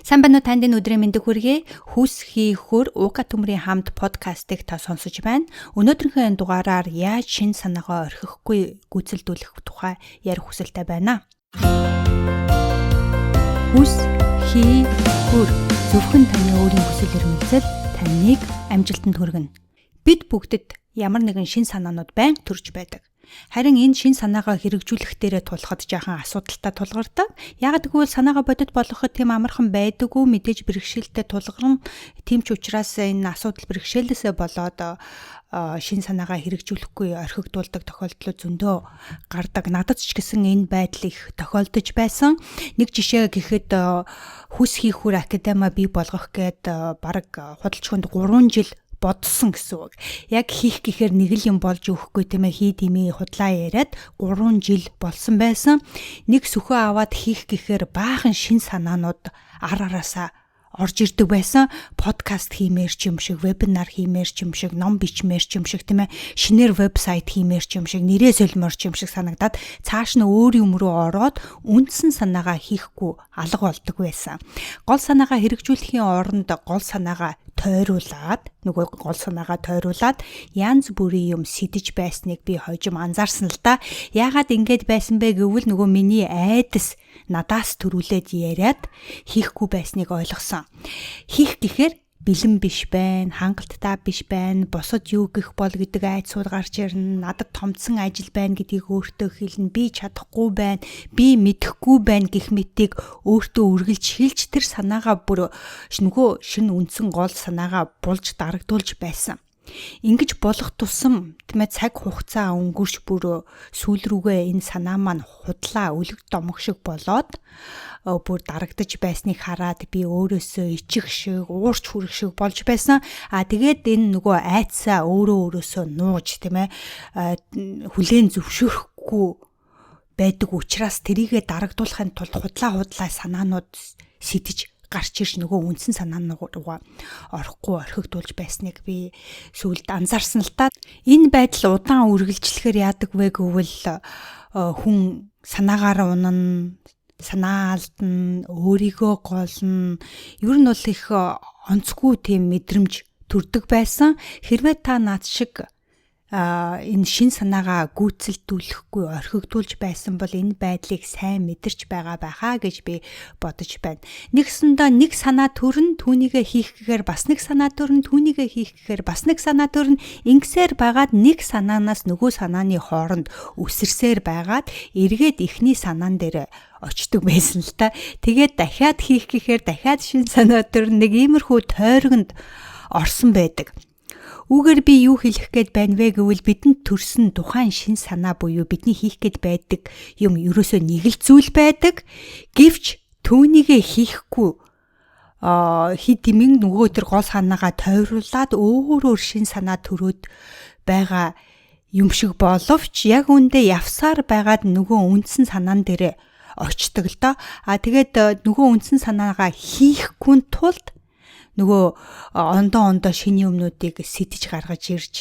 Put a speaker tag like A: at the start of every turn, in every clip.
A: Сайн байна уу, танд энэ өдрийн мэндийг хүргэе. Хүс хийхөр Ука төмрийн хамт подкастыг та сонсож байна. Өнөөдрийнхөө энэ дугаараар яаж шин санаагаа орхихгүй гүйцэлдүүлэх тухай ярих хүсэлтэй байна. Хүс хийхөр зөвхөн таны өөрийн хүсэл эрмэлзэл таныг амжилтанд хүргэнэ. Бид бүгдэд ямар нэгэн шин санаанууд байнга төрж байдаг. Харин энэ шин санаагаа хэрэгжүүлэх дээрээ тулахад жаахан асуудалтай тулгардаг. Яг гэвэл санаагаа бодит болгоход тийм амархан байдаггүй, мэдээж бэрхшээлтэй тулгарна. Тийм ч учраас энэ асуудал бэрхшээлээсээ болоод шин санаагаа хэрэгжүүлэхгүй орхигдуулдаг тохиолдлууд зөндөө гардаг. Надад ч гэсэн энэ байдал их тохиолдож байсан. Нэг жишээ гэхэд хүс хийхүр академи бий болгох гээд бараг худалчхонд 3 жил бодсон гэсэн үг. Яг хийх гэхээр нэг л юм болж өгөхгүй, тийм ээ, хий димээ худлаа яриад 3 жил болсон байсан. Нэг сөхөө аваад хийх гэхээр баахан шин санаанууд ар араасаа орж ирдэг байсан. Подкаст хиймээр ч юм шиг, вебинар хиймээр ч юм шиг, ном бичмээр ч юм шиг, тийм ээ, шинээр вебсайт хиймээр ч юм шиг, нэрээ солимоор ч юм шиг санагдаад цааш нь өөр юм руу ороод үндсэн санаагаа хийхгүй алга болдог байсан. Гол санаагаа хэрэгжүүлэхийн оронд гол санаагаа тойруулаад, нөгөө гол санаагаа тойруулаад янз бүрийн юм сэтэж байсныг би хожим анзаарсан л да. Яагаад ингэж байсан бэ гэвэл нөгөө миний айдас надаас төрүүлээд яриад хийхгүй байсныг ойлгосон. Хийх гэхээр бэлэн биш байна, хангалттай биш байна, бусад юу гэх бол гэдэг айдсууд гарч ирнэ, надад томцсон ажил байна гэдгийг өөртөө хэлнэ, би чадахгүй байна, би мэдэхгүй байна гэх мэтийг өөртөө үргэлж хэлж тэр санаагаа бүр нөгөө шинэ үндсэн гол санаагаа булж дарагдуулж байсан. Ингэж болох тусам, тийм ээ, цаг хугацаа өнгөрч бүр сүүл рүүгээ энэ санаа маань худлаа өлөг домог шиг болоод бүр дарагдаж байсныг хараад би өөрөөсөө ичих шиг, уурч хүрэх шиг болж байсан. А тэгээд энэ нөгөө айцсаа өөрөө өөрөөсөө нууж, тийм ээ, хүлээн зөвшөөрөхгүй байдаг учраас тэрийгэ дарагдуулахын тулд худлаа худлаа санаанууд сэтэж гарч ирж нөгөө үндсэн санаа руугаа орохгүй орхигдуулж байсныг би сүүлд анзаарсан л та. Энэ байдал удаан үргэлжлэхээр яадаг вэ гэвэл хүн санаагаар унана, санаа алдна, өөрийгөө голно. Ер нь бол их онцгүй тийм мэдрэмж төрдөг байсан. Хэрвээ та над шиг энэ шин санаагаа гүйцэлдүүлэхгүй орхигдуулж байсан бол энэ байдлыг сайн мэдэрч байгаа байхаа гэж би бодож байна. Нэгсэндээ нэг санаа төрн, түүнийгээ хийх гэхээр бас нэг санаа төрн, түүнийгээ хийх гэхээр бас нэг санаа төрн, ингэсээр байгаад нэг санаанаас нөгөө санааны хооронд үсэрсээр байгаад эргээд эхний санаан дээр очдөг байсан л та. Тэгээд дахиад хийх гэхээр дахиад шин санаа төрн, нэг иймэрхүү тойрогонд орсон байдаг. Үүгээр би юу хэлэх гээд байна вэ гэвэл бидэнд төрсөн тухайн шин санаа буюу бидний хийх гээд байдаг юм ерөөсөө нэг л зүйл байдаг. Гэвч түүнийгээ хийхгүй хэд дэмэн нөгөө тэр гол санаагаа тойруулаад өөр өөр шин санаа төрөөд байгаа юм шиг боловч яг үндэ явсаар байгаад нөгөө үндсэн санаан дээр очдог л доо. А тэгээд нөгөө үндсэн санаагаа хийхгүй тулд нөгөө ондоо ондоо шинэ юмнуудыг сэтэж гаргаж ирж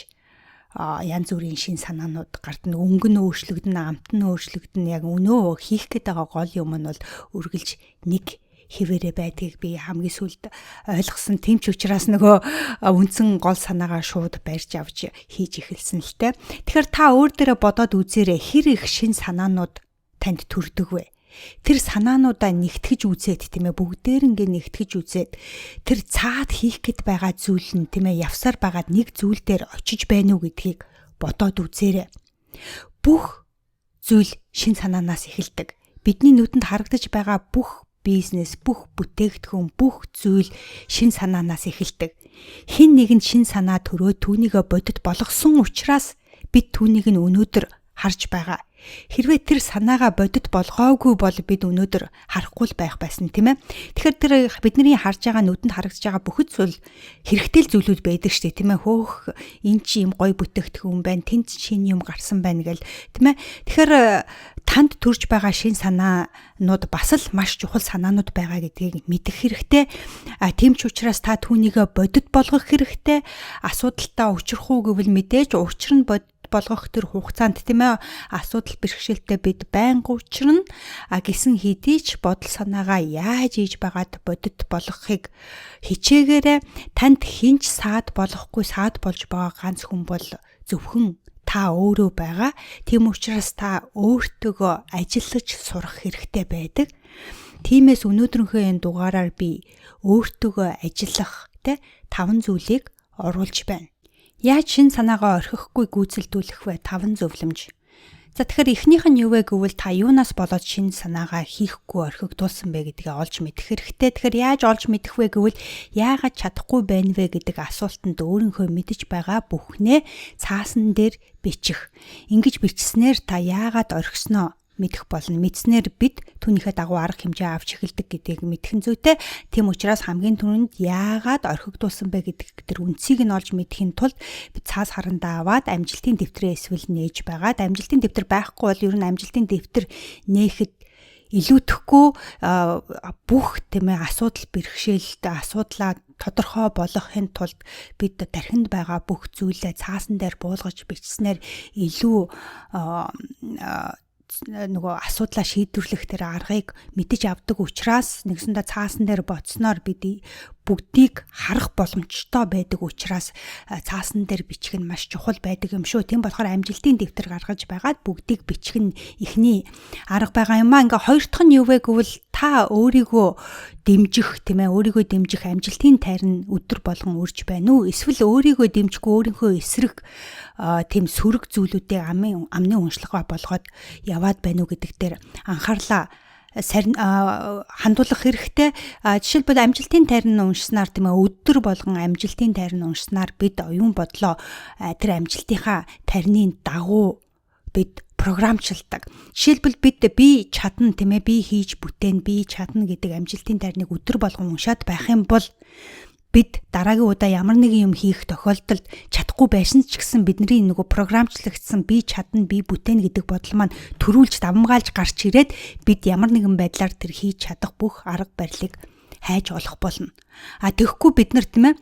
A: янз бүрийн шин санаанууд гардна, өнгө нь өөрчлөгдөнө, амт нь өөрчлөгдөнө. Яг өнөө хийх гээд байгаа гол юм нь бол үргэлж нэг хэвээрээ байдгийг би хамгийн сүүлд ойлгосон. Тийм ч учраас нөгөө үндсэн гол санаагаа шууд барьж авч хийж эхэлсэн л тэ. Тэгэхээр та өөр дээрээ бодоод үзээрэй. Хэр их шин санаанууд танд төрдөг вэ? Тэр санаануудаа нэгтгэж үзээд, тийм ээ, бүгдээрнгээ нэгтгэж үзээд тэр цаад хийх гээд байгаа зүйл нь, тийм ээ, явсаар байгаад нэг зүйл дээр очиж байна уу гэдгийг бодоод үзээрэй. Бүх зүйл шин санаанаас эхэлдэг. Бидний нүдэнд харагдаж байгаа бүх бизнес, бүх бүтээгдэхүүн, бүх зүйл шин санаанаас эхэлдэг. Хэн нэгэнд шин санаа төрөө түүнийгээ бодит болгосон учраас бид түүнийг нь өнөөдөр харж байгаа. Хэрвээ тэр санаагаа бодит болгоогүй бол бид өнөөдөр харахгүй л байх байсан, тийм ээ. Тэгэхээр тэр бидний харж байгаа, нүдэнд харагдаж байгаа бүхэл зүйл хэрэгтэй л зүйлүүд байдаг шүү дээ, тийм ээ. Хөөх, эн чи юм гоё бүтээгдэхүүн байна, тэнд шинэ юм гарсан байна гэл, тийм ээ. Тэгэхээр танд төрж байгаа шин санаанууд бас л маш чухал санаанууд байгаа гэдгийг мэдэх хэрэгтэй. А тийм ч учраас та түүнийгээ бодит болгох хэрэгтэй. Асуудалтай учрах уу гэвэл мэдээж учир нь болгох тэр хугацаанд, тийм ээ, асуудал бэрхшээлтэй бид байнга учрна. А гисэн хэдий ч бодол санаагаа яаж хийж байгаад бодит болгохыг хичээгээрээ. Танд хинч саад болохгүй, саад болж байгаа ганц хүн бол зөвхөн та өөрөө байгаа. Тийм учраас та өөртөөгөө ажиллаж сурах хэрэгтэй байдаг. Тиймээс өнөөдрийнхөө энэ дугаараар би өөртөөгөө ажиллах 5 зүйлийг оруулж байна. Яаж шин санаагаа орхихгүй гүйцэлдүүлэх вэ? 5 зөвлөмж. За, тэгэхээр эхнийх нь юу вэ гэвэл та юунаас болоод шин санаагаа хийхгүй орхигдуулсан бэ гэдгээ олж мэдэх хэрэгтэй. Тэгэхээр яаж олж мэдэх вэ гэвэл яагаад чадахгүй байна вэ гэдэг асуултанд өөрийнхөө мэдэж байгаа бүхнээ цаасан дээр бичих. Ингэж бичснээр та яагаад орхисноо мэдэх болно. Мэдснээр бид түүнийхээ дагуу арга хэмжээ авч эхэлдэг гэдгийг мэдэх нь зүйтэй. Тийм учраас хамгийн түрүүнд яагаад орхигдуулсан бэ гэдэг тэр үндсийг нь олж мэдэхин тулд бид цаас харандаа аваад амжилтын дэвтрээ эсвэл нээж байгаад, амжилтын дэвтэр байхгүй бол ер нь амжилтын дэвтэр нээхэд илүүтэхгүй бүх, тийм ээ, асуудал бэрхшээлтэй асуудлаа тодорхой болгохын тулд бид тархинд байгаа бүх зүйлээ цаасан дээр буулгаж бичснээр илүү нөгөө асуудлаа шийдвэрлэх тэр аргыг мэдэж авдаг учраас, нэгсэндээ цаасан дээр бодсноор бид бүгдийг харах боломжтой байдаг учраас цаасан дээр бичих нь маш чухал байдаг юм шүү. Тийм болохоор амжилтын дэвтэр гаргаж байгаад бүгдийг бичих нь эхний арга байгаа юм аа. Ингээ хоёр дахь нь юу вэ гэвэл та өөрийгөө дэмжих, тийм ээ, өөрийгөө дэмжих амжилтын тайран өдөр болгон үрж байна уу? Эсвэл өөрийгөө дэмжихгүй өөрийнхөө эсрэг тийм сөрөг зүйлүүдээ амны уншлагаа болгоод яваад байна уу гэдэг дээр анхаарлаа хандуулах хэрэгтэй. Жишээлбэл, амжилтын тайран уншсанаар, тийм ээ, өдөр болгон амжилтын тайран уншсанаар бид оюун бодлоо тэр амжилтынхаа тарины дагуу бид програмчилдаг. Жишээлбэл, бид би чадна, тийм ээ, би хийж бүтээн, би чадна гэдэг амжилтын тайрныг өдөр болгон уншаад байх юм бол бид дараагийн удаа ямар нэгэн юм хийх тохиолдолд чадахгүй байсан ч гэсэн бидний нөгөө програмчлагдсан би чадна, би бүтээн гэдэг бодол маань төрүүлж давамгаалж гарч ирээд бид ямар нэгэн байдлаар тэр хийж чадах бүх арга барилыг хайж олох болно. А тэгэхгүй бид нар, тийм ээ,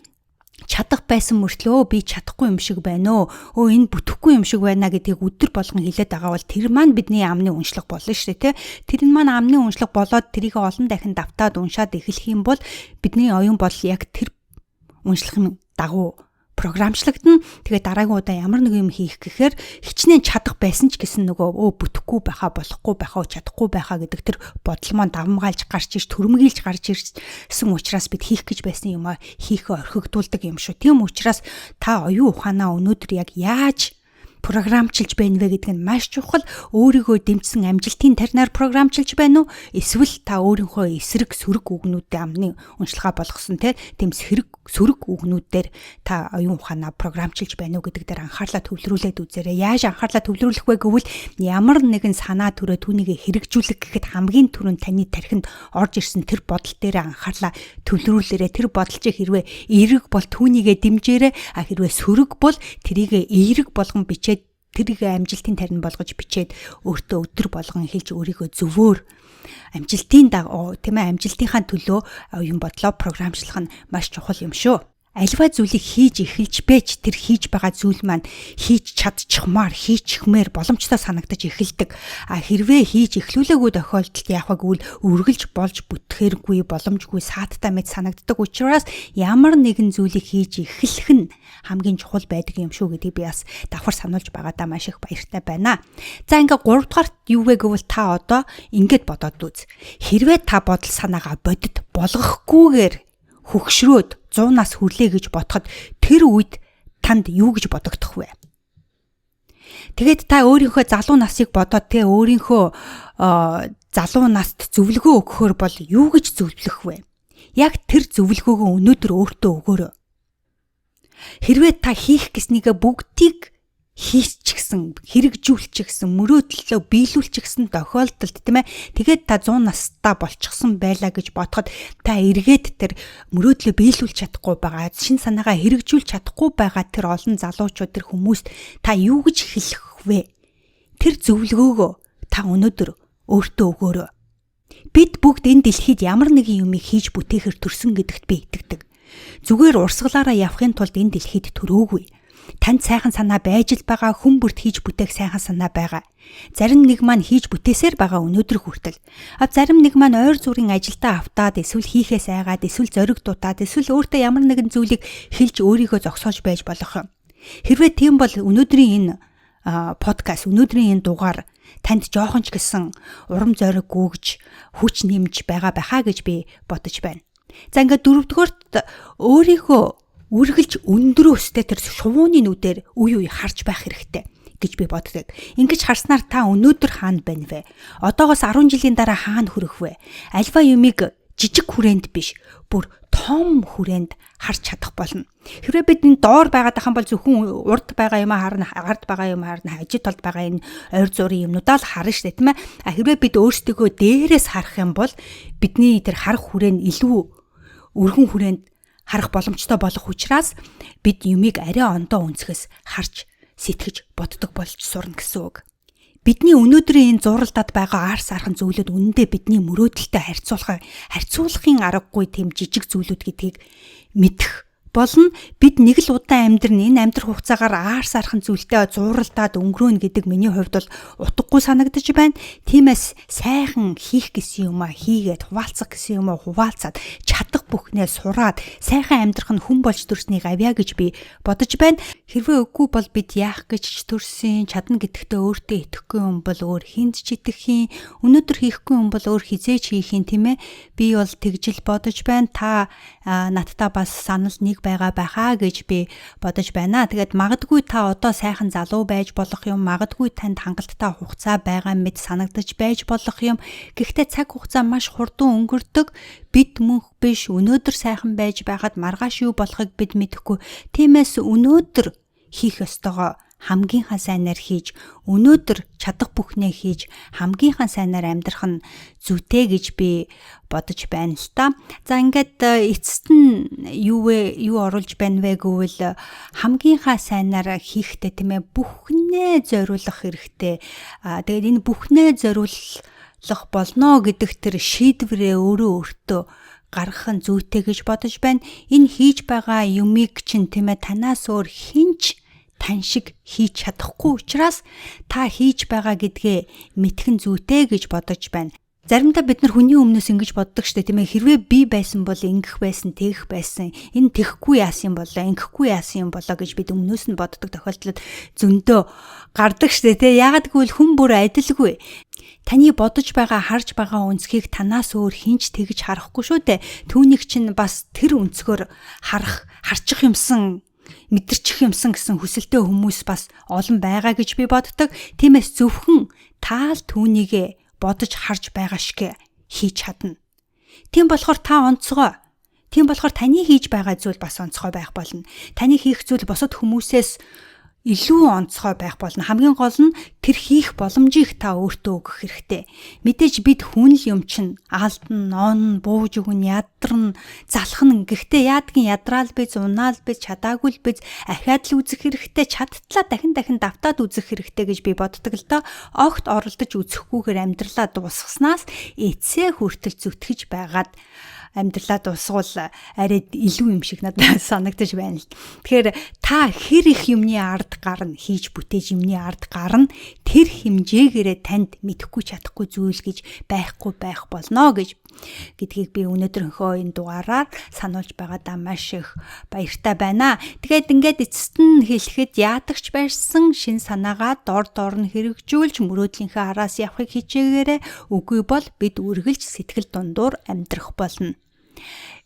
A: чадах байсан мөртлөө би чадахгүй юм шиг байна өө энэ бүтэхгүй юм шиг байна гэдгийг өдөр болгон хэлээд байгаа бол тэр маань бидний амны уншлага болно шүү дээ, тэ. Тэр нь маань амны уншлага болоод тэрийг олон дахин давтаад уншаад эхлэх юм бол бидний оюун бодол яг тэр уншлагын дагуу програмчлагдана. Тэгээ дараагийн удаа ямар нэг юм хийх гэхээр хичнээн чадах байсан ч гэсэн нөгөө бүтэхгүй байхаа, болохгүй байхаа, чадахгүй байхаа гэдэг тэр бодол маань давамгаалж гарч ирж, төрмгийлж гарч ирсэн учраас бид хийх гэж байсан юм а хийхээ орхигдуулдаг юм шүү. Тийм учраас та оюун ухаанаа өнөөдөр яг яаж програмчилж байна вэ гэдэг нь маш чухал. Өөрийгөө дэмжсэн амжилтын таринаар програмчилж байна уу? Эсвэл та өөрийнхөө эсрэг сөрөг үгнүүдээ амны уншилгаа болгосон, тийм сэрэг сөрөг үгнүүдээр та оюун ухаанаа програмчилж байна уу гэдэг дээр анхаарлаа төвлөрүүлээд үзээрэй. Яаж анхаарлаа төвлөрүүлэх вэ гэвэл ямар нэгэн санаа төрөө түүнийг хэрэгжүүлэх гэхэд хамгийн түрүүнд таны тархинд орж ирсэн тэр бодол дээр анхаарлаа төвлөрүүлээрэй. Тэр бодол чи хэрвээ эерэг бол түүнийгээ дэмжээрэй. А хэрвээ сөрөг бол тэрийг эерэг болгон бичээд, тэрийг амжилтын тарин болгож бичээд, өөртөө өдөр болгон хэлж, өөрийгөө зөвөөр амжилтын дагуу, тийм ээ, амжилтынхаа төлөө оюун бодлоо програмчлах нь маш чухал юм шүү. Аливаа зүйлийг хийж эхэлж байж тэр хийж байгаа зүйл маань хийж чадчихмаар, хийчихмээр боломжтой санагдаж эхэлдэг. А хэрвээ хийж эхлүүлээгүй тохиолдолд яах вэ гэвэл үргэлж болж бүтэхэргүй, боломжгүй, саадтай мэт санагддаг учраас ямар нэгэн зүйлийг хийж эхлэх нь хамгийн чухал байдаг юм шүү гэдгийг би бас давхар сануулж байгаадаа маш их баяртай байна. За, ингээ 3 дугаарт юу вэ гэвэл та одоо ингэж бодоод үз. Хэрвээ та бодол санаагаа бодит болгохгүйгээр хөгшрөөд 100 нас хүрлээ гэж бодоход тэр үед танд юу гэж бодогдох вэ? Тэгээд та өөрийнхөө залуу насыг бодоод, тэ, өөрийнхөө залуу наст зөвлөгөө өгөхөөр бол юу гэж зөвлөх вэ? Яг тэр зөвлөгөөгөө өнөөдөр өөртөө өгөөрэй. Хэрвээ та хийх гэснийгээ бүгдийг хийчихсэн, хэрэгжүүлчихсэн, мөрөөдлөө биелүүлчихсэн тохиолдолд, тийм ээ, тэгээд та 100 настай болчихсон байлаа гэж бодоход та эргээд тэр мөрөөдлөө биелүүлж чадахгүй байгаа, шин санаагаа хэрэгжүүлж чадахгүй байгаа тэр олон залуучууд, тэр хүмүүст та юу гэж хэлэх вэ? Тэр зөвлөгөөгөө та өнөөдөр өөртөө өгөөрэй. Бид бүгд энэ дэлхийд ямар нэгэн юмыг хийж бүтээхээр төрсөн гэдэгт би итгэдэг. Зүгээр урсгалаараа явахын тулд энэ дэлхийд төрөөгүй. Танд сайхан санаа байж л байгаа, хүн бүрт хийж бүтээх сайхан санаа байгаа. Зарим нэг маань хийж бүтээсээр байгаа өнөөдөр хүртэл. А зарим нэг маань ойр зүрийн ажилдаа автаад, эсвэл хийхээс айгаад, эсвэл зориг дутаад, эсвэл өөртөө ямар нэгэн зүйлийг хэлж өөрийгөө зогсоож байж болох юм. Хэрвээ тийм бол өнөөдрийн энэ подкаст, өнөөдрийн энэ дугаар танд жоохон ч гэсэн урам зориг гүгж, хүч нэмж байгаа байхаа гэж би бодож байна. За, ингээд дөрөвдүгээрт өөрийгөө үргэлж өндрөөстэй тэр шувууны нүдээр үе үе харж байх хэрэгтэй гэж би боддог. Ингэж харснаар та өнөөдөр хаана байна вэ? Одоогоос 10 жилийн дараа хаана хүрэх вэ? Альва юмыг жижиг хүрээнд биш, бүр том хүрээнд харж чадах болно. Хэрвээ бид энэ доор байгаад байх юм бол зөвхөн урд байгаа юм харна, ард байгаа юм харна, хажуу талд байгаа энэ ойр зуурын юмнуудаа л харна шүү дээ, тийм ээ. А хэрвээ бид өөрсдийгөө дээрээс харах юм бол бидний тэр харах хүрээ нь илүү өргөн хүрээнд харах боломжтой болох учраас бид юмыг арай ондоо өнцгөөс харж сэтгэж боддог болж сурна гэсэн үг. Бидний өнөөдрийн энэ зуралдаад байгаа ар сархан зүйлүүд үнэндээ бидний мөрөөдөлтэй харьцуулахын аргагүй тийм жижиг зүйлүүд гэдгийг мэдэх болно. Бид нэг л удаан амьдрна, энэ амьдрах хугацаагаар аар сархан зүйлтэй зууралдаад өнгөрөөнө гэдэг миний хувьд бол утгагүй санагдаж байна. Тиймээс сайхан хийх гэсэн юмаа хийгээд, хуваалцах гэсэн юмаа хуваалцаад, чадах бүхнээ сураад, сайхан амьдрах нь хүн болж төрснийг авьяа гэж би бодож байна. Хэрвээ үгүй бол бид яах гэж ч төрсөн, чадна гэдэгтээ өөртөө итгэхгүй юм бол өөр хүнд ч итгэх юм. Өнөөдөр хийхгүй юм бол өөр хэзээ ч хийх юм, тийм ээ. Би бол тэгж л бодож байна. Та надтай бас санал нэг байгаа байхаа гэж би бодож байна. Тэгээд магадгүй та одоо сайхан залуу байж болох юм, магадгүй танд хангалттай хугацаа байгаа мэт санагдаж байж болох юм. Гэхдээ цаг хугацаа маш хурдан өнгөрдөг. Бид мөнх биш, өнөөдөр сайхан байж байхад маргааш юу болохыг бид мэдэхгүй. Тиймээс өнөөдөр хийх ёстойгоо хамгийн сайнаар хийж, өнөөдөр чадах бүхнээ хийж, хамгийн сайнаар амьдрах нь зүйтэй гэж би бодож байна л та. За, ингээд эцэст нь юу вэ, юу оруулж байна вэ гэвэл хамгийн сайнаар хийхдээ, тийм ээ, бүхнээ зориулах хэрэгтэй. Аа, тэгээд энэ бүхнээ зориулах болно гэдэг тэр шийдвэрээ өөрөө өөртөө гаргах нь зүйтэй гэж бодож байна. Энэ хийж байгаа юмыг чинь, тийм ээ, танаас өөр хэн ч тань шиг хийж чадахгүй учраас та хийж байгаа гэдгээ мэдэх нь зүйтэй гэж бодож байна. Заримдаа бид нар хүний өмнөөс ингэж боддог штэ, тийм ээ, хэрвээ би байсан бол ингэх байсан, тэгэх байсан, энэ тэхгүй яасан юм болоо, ингэхгүй яасан юм болоо гэж бид өмнөөс нь боддог тохиолдлууд зөндөө гардаг штэ, тийм. Яагаад гэвэл хүн бүр адилгүй. Таны бодож байгаа, харж байгаа өнцгийг танаас өөр хэн ч тэгж харахгүй шүү дээ. Түүнийг чинь бас тэр өнцгөр харах, харчих юмсан, мэдэрчих юмсан гэсэн хүсэлтэй хүмүүс бас олон байгаа гэж би боддог. Тиймээс зөвхөн та л түүнийгээ бодож харж байгаа шиг хийж чадна. Тийм болохоор та онцгой. Тийм болохоор таны хийж байгаа зүйл бас онцгой байх болно. Таны хийх зүйл бусад хүмүүсээс илүү онцгой байх болно. Хамгийн гол нь тэр хийх боломжийг та өөртөө өгөх хэрэгтэй. Мэдээж бид хүн л юм чинь алдна, онно, бууж өгнө, ядарна, залхна. Гэхдээ яадгийн ядраал биз, унаал биз, чадаагүй л биз, ахиад л үзэх хэрэгтэй, чадтлаа дахин дахин давтаад үзэх хэрэгтэй гэж би боддог л доо. Огт оролдож үзэхгүйгээр амьдралаа дуусгаснаас эцсээ хүртэл зүтгэж байгаад амьдралаа дуусгуул арай илүү юм шиг надад санагдаж байна л. Тэгэхээр та хэр их юмны ард гарна, хийж бүтээж юмны ард гарна, тэр хэмжээгээрээ танд мэдэхгүй чадахгүй зүйл гэж байхгүй байх болно гэж гэдгийг би өнөөдрийнхөө энэ дугаараар сануулж байгаадаа маш их баяртай байна. Тэгээд ингээд эцэст нь хэлэхэд яадагч байсан шин санаагаа дор дор нь хэрэгжүүлж мөрөөдлийнхээ араас явахыг хичээгээрэй. Үгүй бол бид үргэлж сэтгэл дундуур амьдрах болно.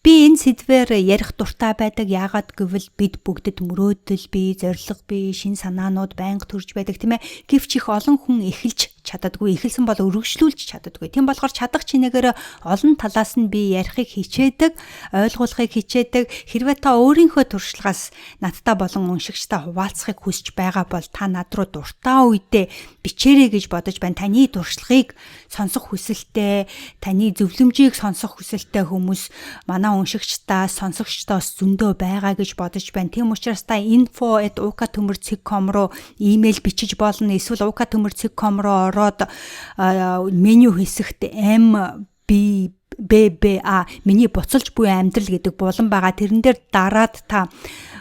A: Би энэ сэдвээр ярих дуртай байдаг. Яагаад гэвэл бид бүгдэд мөрөөдөл бий, зорилго бий, шин санаанууд байнга төрж байдаг, тийм ээ. Гэвч их олон хүн эхэлж чаддаггүй, эхэлсэн бол өргөжлүүлж чаддаггүй. Тийм болохоор чадах чинээгээр олон талаас нь би ярихыг хичээдэг, ойлгуулахыг хичээдэг. Хэрвээ та өөрийнхөө туршлагаас надтай болон уншигчтай хуваалцахыг хүсэж байгаа бол та над руу дуртай үедээ бичээрэй гэж бодож байна. Таны туршлагыг сонсох хүсэлтэй, таны зөвлөмжийг сонсох хүсэлтэй хүмүүс манай уншигчдаа, сонсогчдоос зөндөө байгаа гэж бодож байна. Тийм учраас та info@ukatömör.com руу имэйл бичиж болно. Эсвэл ukatömör.com руу ороод меню хэсэгт M B BBA миний буцалж буй амьдрал гэдэг булан байгаа. Тэрэн дээр дараад та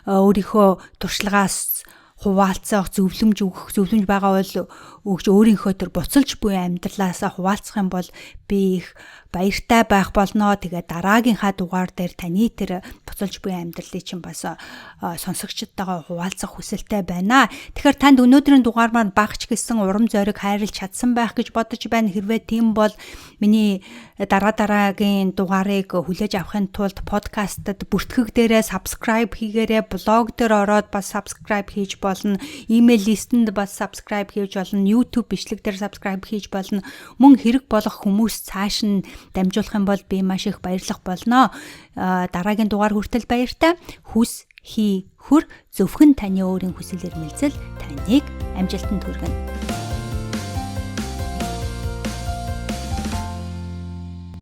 A: өөрийнхөө туршлагаас хуваалцах, зөвлөмж өгөх, зөвлөмж байгаа бол өгч өөрийнхөө тэр буцалж буй амьдралаасаа хуваалцах юм бол би их баяртай байх болно. Тэгээд дараагийнхаа дугаар дээр таны тэр буцалж буй амьдралыг чинь бас сонсогчдтойгоо хуваалцах хүсэлтэй байна. Тэгэхээр танд өнөөдрийн дугаар маань бага ч гэсэн урам зориг хайрлж чадсан байх гэж бодож байна. Хэрвээ тийм бол миний дараа дараагийн дугаарыг хүлээж авахын тулд подкастад бүртгэг дээрээ subscribe хийгээрэй, блог дээр ороод бас subscribe хийж болно, email list энд бас subscribe хийж болно, YouTube бичлэг дээр subscribe хийж болно. Мөн хэрэг болох хүмүүс цааш нь дамжуулах юм бол би маш их баярлах болно. Дараагийн дугаар хүртэл баяртай. Хүс, хий, хүр зөвхөн таны өөрийн хүсэл эрмэлзэл таныг амжилтанд хүргэнэ.